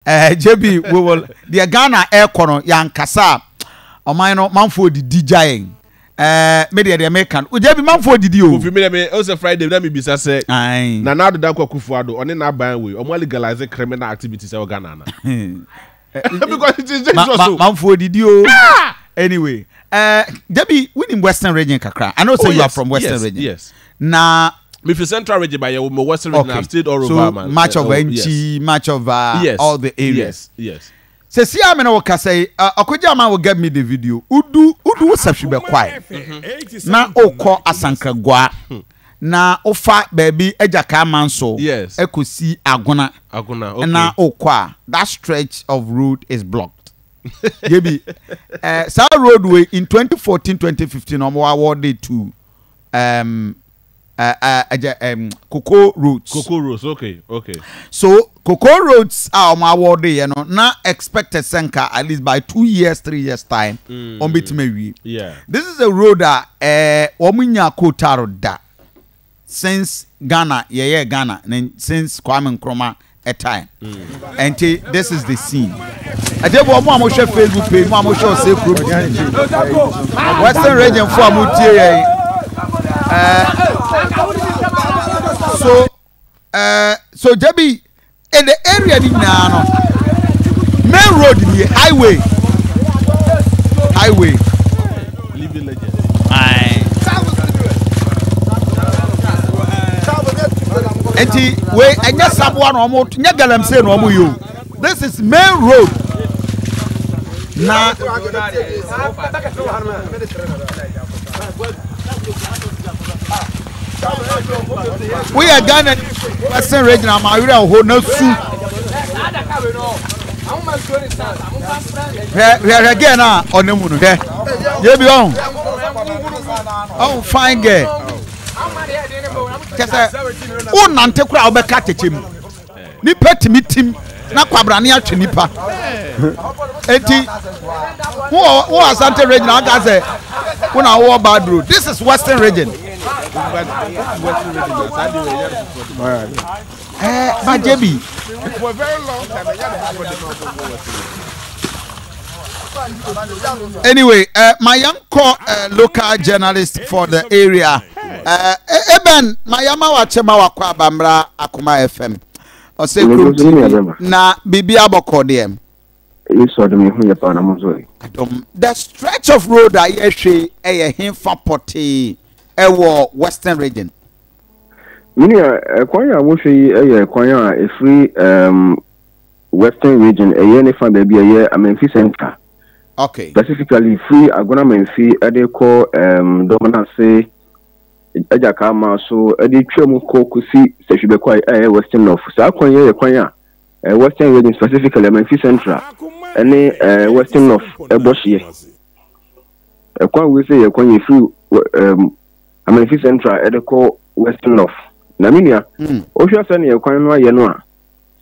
Eh, JB, we will. Deɛ Ghana ɛrekɔ no, yɛankasa a, ɔman no manfoɔ didi gya yɛn. Eh, me deɛ deɛ meka no, JB manfoɔ didi o. Kofi me deɛ me, ɔsɛ Friday na mebisa sɛ, Nana Addo Dankwa Akufo-Addo, ɔne n'aban wei, ɔmo legalize criminal activities ɛwɔ Ghana ana? Because it is dangerous o. Manfoɔ didi o. Ah! Anyway, eh, JB, wonim Western Region kakra. I know say oh, you are from Western Region. Yes. Na Me fi Central Region, but yeah, my Western Region, I've stayed all so, over, man. Much of Oh, Enchi, yes. much of Yes. all the areas. Yes, yes. Sɛ si a me na wɔka sɛ ɔkɔgye ama will get me the video. Udu udu wo sahwi bɛkwae na okɔ Asankragua na ofa baabi agya manso Yes. ɛkɔsi Agona Agona, okay. na okɔ a that stretch of road is blocked. Yebi saa road wei in 2014 2015 ɔmo awarded to cocoa roads. Cocoa roads, okay, okay. So cocoa roads a ɔmo award yɛ no na expected sɛ nka at least by 2 years, 3 years time ɔmo betumi awie. This is a road a wɔn nya coal tar da since Ghana yɛyɛ Ghana ne since Kwame Nkrumah time. Nti this is the scene. Ɛdi bɔ ɔmo a mo hwɛ Facebook page, mo a mo hwɛ Ɔsɛ Kurom TV, Western Region fo a mo tie yɛn. So Jabi in the area ni nyinaa no main road ni highway. Living legend. Aye. Nti wei ɛnyɛ saboa na ɔmo nyɛ galamsey na ɔmo yɛ o. This is main road. Na woyɛ Ghana Western Region ama awerɛ hɔ na su. Hwɛ hwɛ hwɛ girl na ɔne mu no hwɛ. Yɛ bi ɔn. Ɔn fine girl. Kyɛ sɛ wonante koraa wobɛka atɛkyɛ mu. Nipa tumi tim na kwabrane atwe nipa. Eti wo wo Asante Region aka sɛ wo na wowɔ bad road. This is Western Region. Ba JB. For a very long time, I Anyway, my young local journalist for the area. Eben, my yama wache ma wakɔ abamra Akoma FM. Ɔsɛ Kurom TV na biribi abɔkɔ deɛ. Yesu adom yɛ ho yɛ paa na mo nso ɛ. Adom. The stretch of road a yɛhwɛ ɛyɛ hefa pɔtee ɛwɔ Western Region? Me nua, ɛkwan a wohwɛ yi yɛ kwan a ɛfiri um, Western Region, ɛyɛ ne fa baabi a ɛyɛ Amenfi Central. Specifically, firi Agona Amenfi de kɔ um, Dɔmnase, Agyakaama so de twa mu kɔ kɔsi Sahwi-Bɛkwae a ɛyɛ Western North. Saa kwan yi yɛ kwan a eh, Western Region specifically Amenfi Central ne eh, Western North ɛbɔ hyeɛ. Ɛkwan wei sɛ yɛ kwan yɛ firi um, Amenfi Central ɛde kɔ Western North. Na me nua, wohwɛ sɛnea kwan no ayɛ no a,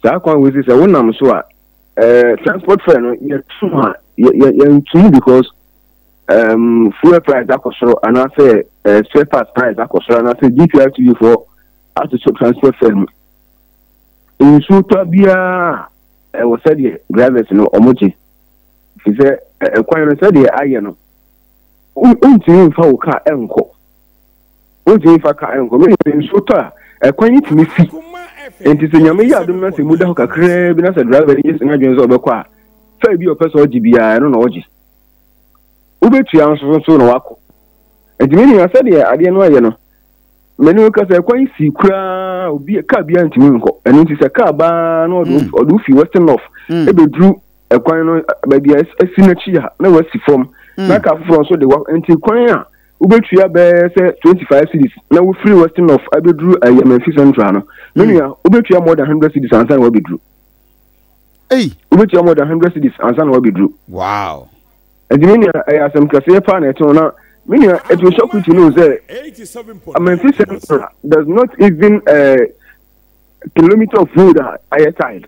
saa kwan wei sɛ wonam so a, eh, transport fare no yɛto a yɛntum because fuel price akɔ soro anaasɛ spare parts price akɔ soro anaasɛ GPRTU foɔ atoto transport fare mu. Nsuo tɔ biara ɛwɔ sɛdeɛ drivers no ɔmo gye. Fi sɛ ɛkwan no sɛdeɛ ayɛ no, wontumi mfa wo kaa ɛnkɔ. Wontumi mfa kaa ɛnkɔ. Mene sɛ nsuo tɔ a, ɛkwan yi tumi fi. Nti sɛ Nyame yɛ adom na sɛ mu da hɔ kakraa bi na sɛ driver no yɛ n'adwene sɛ ɔbɛkɔ a, fare bi a ɔpɛ sɛ ɔgye biara ɛno na ɔgye. Wobɛtua nso nso na wakɔ. Nti me nua sɛdeɛ adeɛ no ayɛ no, mene wo ka sɛ ɛkwan si koraa obi kaa biara ntumi nkɔ. Ɛno nti sɛ kaa baa na ɔde ɔde wo fi Western North ɛbɛduru ɛkwan no baabi a asi n'akyi a na wasi fam na kaa foforɔ nso de wa nti kwan a wobɛtua bɛyɛ sɛ 25 cedis na wofiri Western North abɛduru Amenfi Central no, me nua wobɛtua more than 100 cedis ansa na wabɛduru. Wobɛtua more than 100 cedis ansa na wabɛduru. Wow. Nti me nua ɛyɛ asɛm kɛseɛ paa na ɛte ho na me nua it will shock you to know sɛ Amenfi Central does not even a kilometer of road a ayɛ tiled.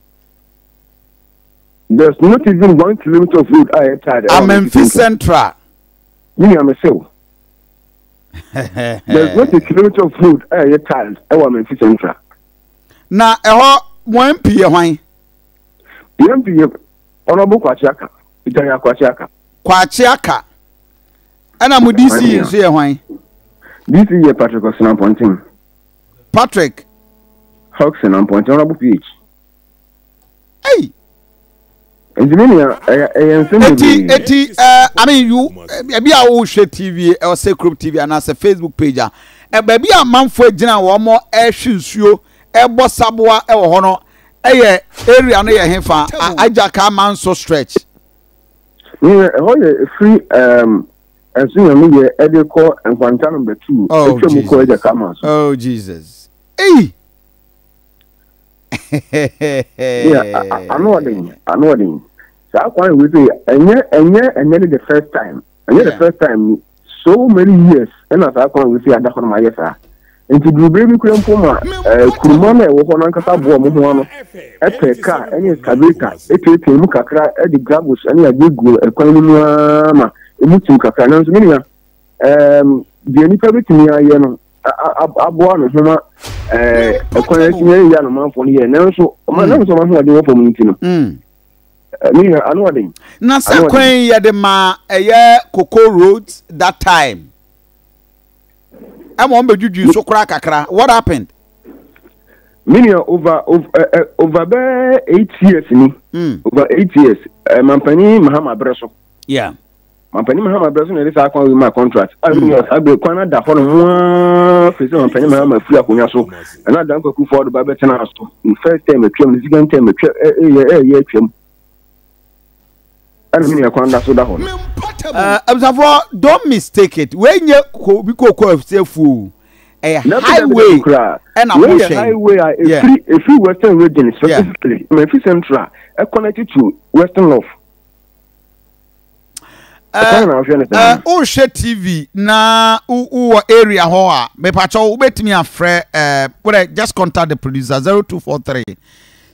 There's not even 1 kilometer of road a ayɛ tiled. Amenfi Central. Me nua me sew. There's not a kilometer of road a ɛyɛ tiled ɛwɔ Amenfi Central. Na ɛhɔ mo MP yɛ hwan? Yɛn MP yɛ Honourable Kwakye Aka, Peter Yaa Kwakye Aka. Kwakye Aka. Ɛna mo DC nso yɛ hwan? DC yɛ Patrick Osena Mpɔnten. Patrick. Hodgson Ampɔnten, Honourable PH. Hey. Nti mi nua ɛyɛ ɛyɛ nsɛm bebree. Eti eti ɛɛ I mean you ebi a wohwɛ TV ɛwɔ kurom TV anaasɛ Facebook page a ɛ baabi a amanfoɔ gyina wɔn ɛrehwe nsuo ɛrebɔ saboa ɛwɔ hɔ no ɛyɛ area no yɛ hefa Ajaka Manso stretch. Mi nua ɛhɔ yɛ efiri ɛɛm ɛnso nyame yɛ ɛde kɔ nkwanta number 2 etwa mu kɔ Ajaka Manso. Oh Jesus. Eyi. Yeah, ano ɔden, ano ɔden. Saa kwan wei sɛ ɛnyɛ ɛnyɛ ɛnyɛ ne the first time, ɛnyɛ the first time ni. So many years ɛna saa kwan wei sɛ ada hɔ no ma ayɛ saa. Nti durubere bi kura mpo ma ɛɛ kuruma no a ɛwɔ hɔ no ankasa boa wɔn ho ano ɛpɛ kaa ɛne excavator ɛtuatua mu kakra ɛde gravels ɛne adeɛ gu ɛkwan no mu ara ma emu tim kakra. Nanso me nua ɛɛm deɛ nipa betumi ayɛ no aboa ne ho ma ɛkwan atumi ayɛ yie anomanfoɔ no yɛ nanso ɔma nam sɛ ɔma ahoɔden wɔ fam no nti no ne nyina ano ɔden. Na sɛ kwan yi yɛde ma ɛyɛ cocoa road that time ɛma wɔn bɛdwidwi so koraa kakra what happened? Me nua over over over bɛɛ 8 years ni over 8 years mampanin Mahama berɛ so. Yeah. Mampanin Mahama berɛ so na yɛde saa kwan wei maa contract. A mm. saa berɛ kwan no ada hɔ no ho ara firi sɛ Mampanin Mahama firi akonnwa so. Ɛna Danko Akufo-Addo ba bɛtena so. Ne first term atwam, ne second term atwa ɛyɛ ɛyɛ atwam. Ɛna me nua kwan da so da hɔ no. Abusuafoɔ don't mistake it. Wei nye obi kooko afuo. Ɛyɛ highway ɛna mo hwɛ. Highway a efiri efiri western region specifically, Memphis Central, ɛconnect to western north. Wohwɛ TV na wowɔ area hɔ a mepakyɛw wobɛtumi afrɛ wodɛ just contact the producer 0243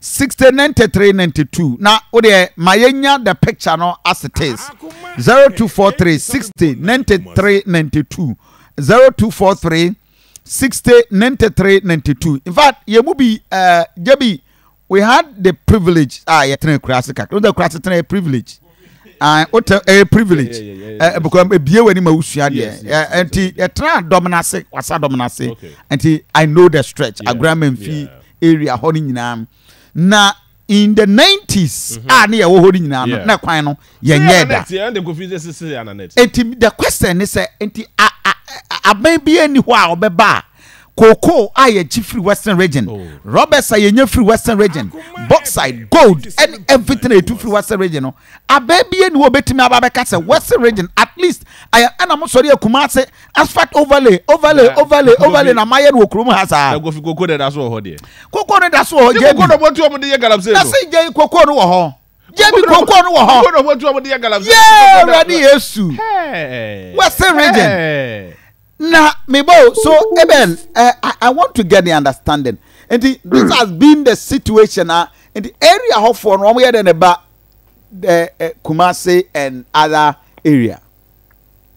60 93 92 na wodeɛ ma yɛnya the picture no as it is 0243 60 93 92 0243 60 93 92 in fact yɛn mu bi uh, gye bi we had the privilege a yɛtena akuraase kakra wọ́n akuraase tena yɛ privilege ah o tɛ ɛyɛ privilege ɛ because ebie wɔ anim a wosua deɛ ɛ nti yɛtena dɔm n'ase wasa dɔm n'ase nti i know the stretch agorɔ amanfi area hɔ no nyinaa na in the 90s a ne yɛwɔ hɔ no nyinaa no na kwan no yɛnyɛɛ da nti the question ne sɛ nti aban bi ani hɔ a ɔbɛba a cocoa a yɛgye firi western region oh. rubbers a yɛnya firi western region bauxite gold and everything a yɛtu firi western region no aban bi ani hɔ obɛtumi aba bɛka sɛ western region at least ayɛ ɛna mo sɔre akuma ase asphalt overlay overlay overlay overlay na mayɛ no wɔ kurom ha saa. Na kofi koko na ɛda so wɔ hɔ deɛ. Koko no da so wɔ hɔ JB. Koko na wɔn tu wɔn de yɛ galamsey no. Na se gye koko no wɔ hɔ. JB koko no wɔ hɔ. Koko na wɔn tu wɔn de yɛ galamsey. Yee Awurade Yesu. Western region. Na mebo so Abel uh, I, I want to get the understanding. Nti this mm. has been the situation ah. Nti area hɔ foɔ no wɔn yɛ dɛ ne ba the uh, Kumasi and other area.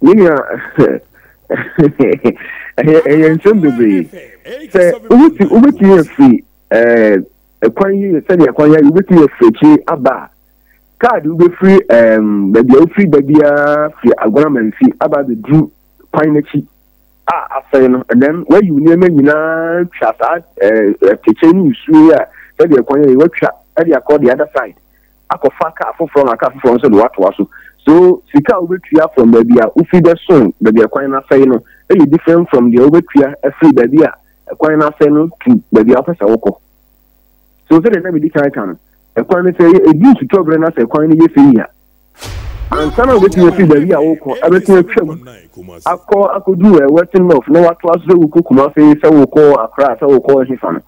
Me nua, ɛyɛ ɛyɛ nsɛm bebree. Sɛ wobɛti wobɛtumi afiri ɛɛ ɛkwan yi sɛdeɛ ɛkwan yi wobɛtumi afiri akyiri aba a kaadi wobɛfiri ɛɛm baabi a wofiri ba biara firi Agona Manfi aba abɛduru kwan n'akyi a asɛe no and then wayi wo nneɛma nyinaa twa saa ɛɛ ɛkɛkyɛ ne nsuo yi a sɛdeɛ ɛkwan yi watwa ɛde akɔ the other side. akɔfa car foforɔ na car foforɔ nso de watoa so. So sika a wobɛtua from baabi a wofi bɛso baabi a kwan no asɛe no yɛ different from deɛ wobɛtua afiri baabi a kwan no asɛe no to baabi a wopɛ sɛ wokɔ. So sɛdeɛ na medi kan ka no, ɛkwan no sɛ ɛdu nsutɔ berɛ na sɛ kwan no yɛ sɛ yi a, ansa na wobɛtumi afiri baabi a wokɔ abɛtumi atwam akɔ akɔduru Western North na watoa so sɛ wokɔ Kumase, sɛ wokɔ Accra, sɛ wokɔ hefa no,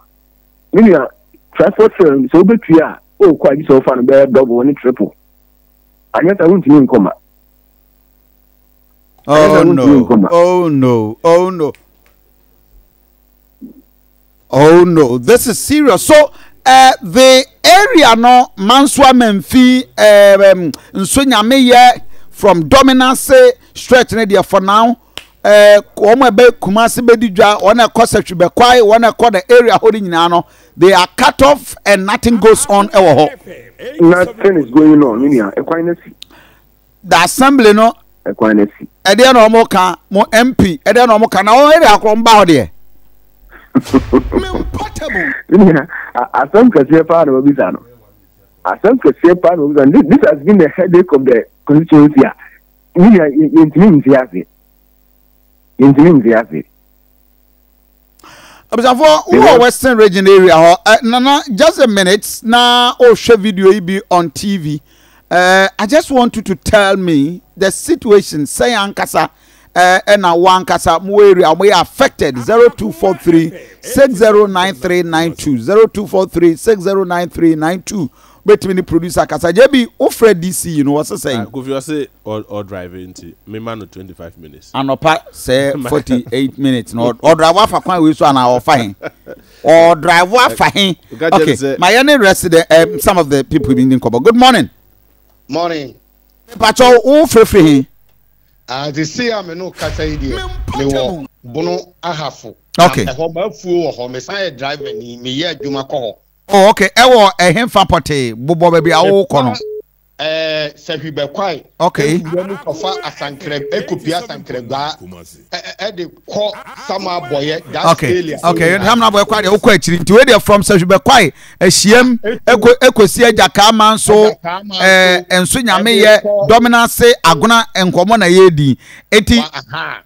Me nua, transport fare no sɛ wobɛtua a, wokɔ a gye sɛ wofa no bɛyɛ double ne triple. Anyɛ saa wontumi nkɔ ma. Oh no, oh no, oh no. Oh no, this is serious. So, the area no, Mansoa Memfi, Nso Nyameye, from Dominance stretch ne deɛ for now, eh, wɔn a ɛbɛ Kumasi bɛdi dwa, wɔn a ɛkɔ Sɛhwi Bɛkwae, wɔn a ɛkɔ the area hɔ no nyinaa no, They are cut off and nothing goes on ɛwɔ hɔ. Nothing is going on me nua ɛkwan no si. The assembly no. Ɛkwan no si. Ɛdeɛ na wɔn ka mo MP ɛdeɛ na wɔn ka na wɔn area korɔ mba hɔ deɛ. Me nua asɛm kɛseɛ paa na wɔbisa no asɛm kɛseɛ paa na wɔbisa no this has been the headache of the constituency a me nua yɛntumi nte ase yɛntumi nte ase. Abusuafoɔ wowɔ western region area hɔ eh, nana just a minute na ɔhwɛ video yi bi on tv uh, i just want you to tell me the situation sɛn ankasa ɛna eh, wo ankasa mo area mo yɛ affected 0243 609392 0243 609392 wobɛtumi ne producer kasa gye bi wofrɛ dc yi no wɔse sɛn ah, kofi ɔse ɔdrive nti mema no 25 minutes anɔpa sɛ 48 minutes na ɔdrive afa kwan wei so anaa ɔfa he ɔdrive afa he okay ma yɛ ne resident um, some of the people bi ndi nkɔmmɔ good morning morning mepakyɛ wo frɛfiri he Ah, sesei a me ne wo kasa yi deɛ, mewɔ Bono Ahafo. Okay. Na ɛhɔ m'afuo wɔ hɔ, mesan yɛ driver ni, meyɛ adwuma kɔ hɔ. Oh, okay. Ɛwɔ ɛhefa pɔtee? Bobɔ baabi a wokɔ no. Ɛɛ Sahwi Bɛkwae. Okay. Ewura mu kɔfa Asankrɛ, ekopie Asankrɛgwaa, ɛde kɔ Sama Abɔyɛ, that okay. area. Okay, Sama Abɔyɛ kɔ adeɛ wokɔ akyiri nti wei deɛ from Sahwi Bɛkwae ahyiam ekɔ ekosi Agyakaama nso ɛɛ nso nyame yɛ Dɔmenase Agona nkɔmɔ na yɛredi eti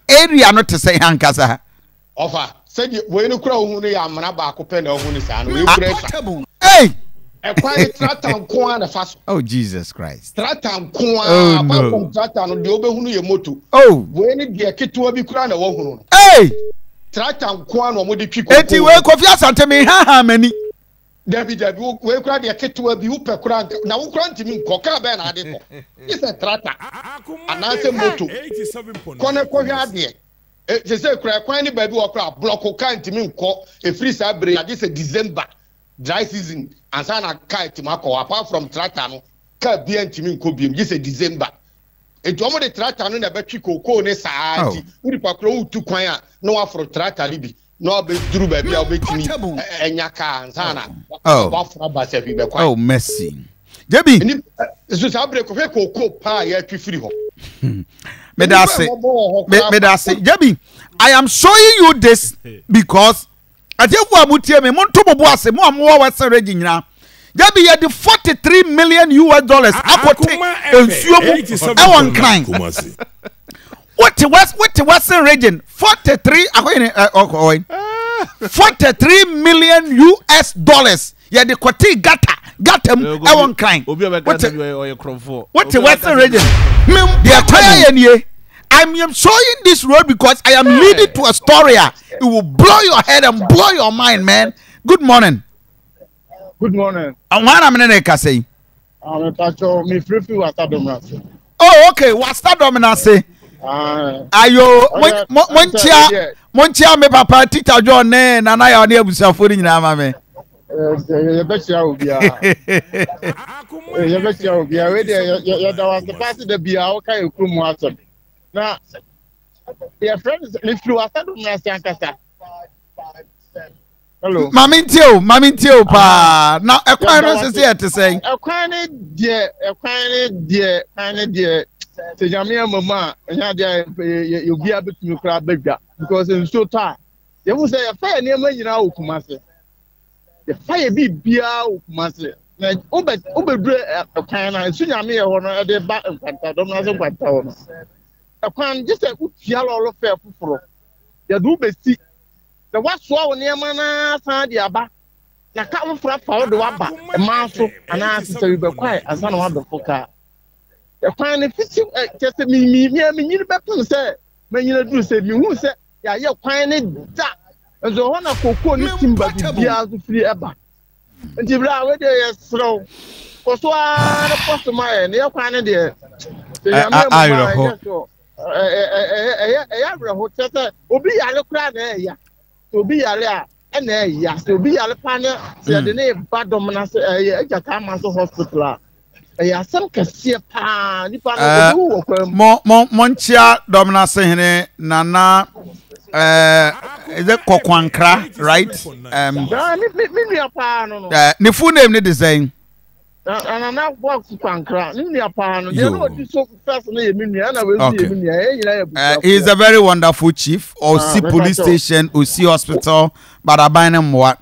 area no te sɛ ankasa. Ɔfa, sɛdeɛ wei no kura wohu no yɛ amena baako pɛ na wohu no saa no, wei kura sa. Hey! Ɛkwan no trata nko ara na ɛfa so. Oh Jesus Christ. Trata nko ara, oh, apart no. from trata no, deɛ wobɛhunu yɛ moto. Oh. Wei no deɛ ketewa bi kura na woahunu no. Hey! Trata nko ara na wɔde twi koko. Eti wei Kofi Asante me haha m'ani. Dabi dabi, wei kura deɛ ketewa bi wopɛ kura na wo kura ntumi nkɔ, kaa bɛn na ade kɔ. Gye sɛ trata anaasɛ moto. Kɔ na kɔhwɛ adeɛ. Sesei koraa kwan ne baabi wɔ koraa blɔko kaa ntumi nkɔ ɛfiri saa bere yi agye sɛ December dry season ansa na kaa atumi akɔ hɔ apart from tractor no kaa biara ntumi nkɔ biom gye sɛ December nti wɔn de tractor no na ɛbɛtwe kookoo ne saa nti wo nipa korɔ wotu kwan a na waforo tractor no bi na wabɛduru baabi a wobɛtumi anya kaa ansa na waforo aba sɛ hwii bɛkwan. Oh mercy. Jebi. Nso saa bere kɔhwɛ kookoo paa a yɛatwi firi hɔ. Medase. Medase. Jebi, I am showing you this because atiefo a motie me monto mo bo ase mo a mowɔ Western region nyinaa. Jebi yɛde 43 million US dollars akɔte nsuo mu ɛwɔ Nkran. Wote West wote Western region 43 akɔyɛ ɔkɔɛ 43 million US dollars yɛde kɔtee gata gata mu ɛwɔ nkran wote wote western region deɛ kwan ayɛ nie I am showing this road because I am leading to a story a it will blow your head and blow your mind man good morning. Good morning. Wɔn anam ne ne kasa yi. Mepatwɔ mefirifiri wasa dɔm ase. Oh okay wasa dɔm n'ase. Ayo mo mo nkyia mo nkyia me papa teacher John ne nana yaw ne abusuafo ne nyinaa ma me. Yɛbɛkyia obiara. Yɛbɛkyia obiara. Wei deɛ yɛda wase paa sɛ da biara woka yɛ kurom asɛm. Na yɛfrɛ no sɛ mefiri wasa dɔm n'ase ankasa. Hello. Maame ntie o, maame ntie o paa. Na ɛkwan no sisi ɛte sɛn? Ɛkwan ne deɛ, ɛkwan ne deɛ, ɛkwan ne deɛ. Sɛ nyame ama mu a, ɛnyɛ adeɛ a yɛ obiara bɛtumi koraa bɛdwa because nsuo tɔ a, yɛhu sɛ yɛfa yɛ nneɛma nyinaa wɔ Kumase. Yɛfa yɛ biribiara wɔ Kumase. Na wobɛ wobɛduru ɛkwan no a, nsu nyame yɛ hɔ no ɛde ba nkwanta dɔm no ase nkwanta hɔ no. Ɛkwan gye sɛ wotua lɔɔre fɛɛ foforɔ. Yɛde wobɛsi Na woasoa wo nneɛma no ara san de aba, na ka foforɔ afa wo de wo aba mmaa so anaa sesawibɛkwae ansa na woabɛfo kaa. Ɛkwan no fiti kyɛ sɛ me me me menyini bɛpem sɛ manyini aduru sɛ mehu sɛ yɛayɛ kwan no da nso ɛhɔ na kokoo ne timba biribiara nso firi ɛba. Nti berɛ a wei deɛ yɛserɛ wo kɔ so ara ne kɔ so ma yɛ ne yɛ kwan no deɛ sɛ nyame amu ma ɛnyɛ so. Ɛyɛ ɛyɛ awerɛho kyerɛ sɛ obi yare koraa na ɛyɛ sɛ obi yare a ɛna ɛyɛ sɛ obi yare paa na sɛ yɛde ne ba dɔm na sɛ ɛyɛ agya kaa ma so hospital a ɛyɛ asɛm kɛseɛ paa nipa no obi wɔ kwan mu. Mo mo mo nkyia dɔm na se hene nana ɛɛ. is it Kɔkwankra right? Um, me me nua paa no no. Uh, ne full name ne de sɛn? Nana Box Kwankra ne nua paa no. Deɛ na ɔdi so first no yɛ me nua ɛna wei nso yɛ me nua. Yɛn nyinaa yɛ abusuafoɔ. He is a very wonderful chief. Osi ah, police station, Osi hospital, but aban ne mmoa.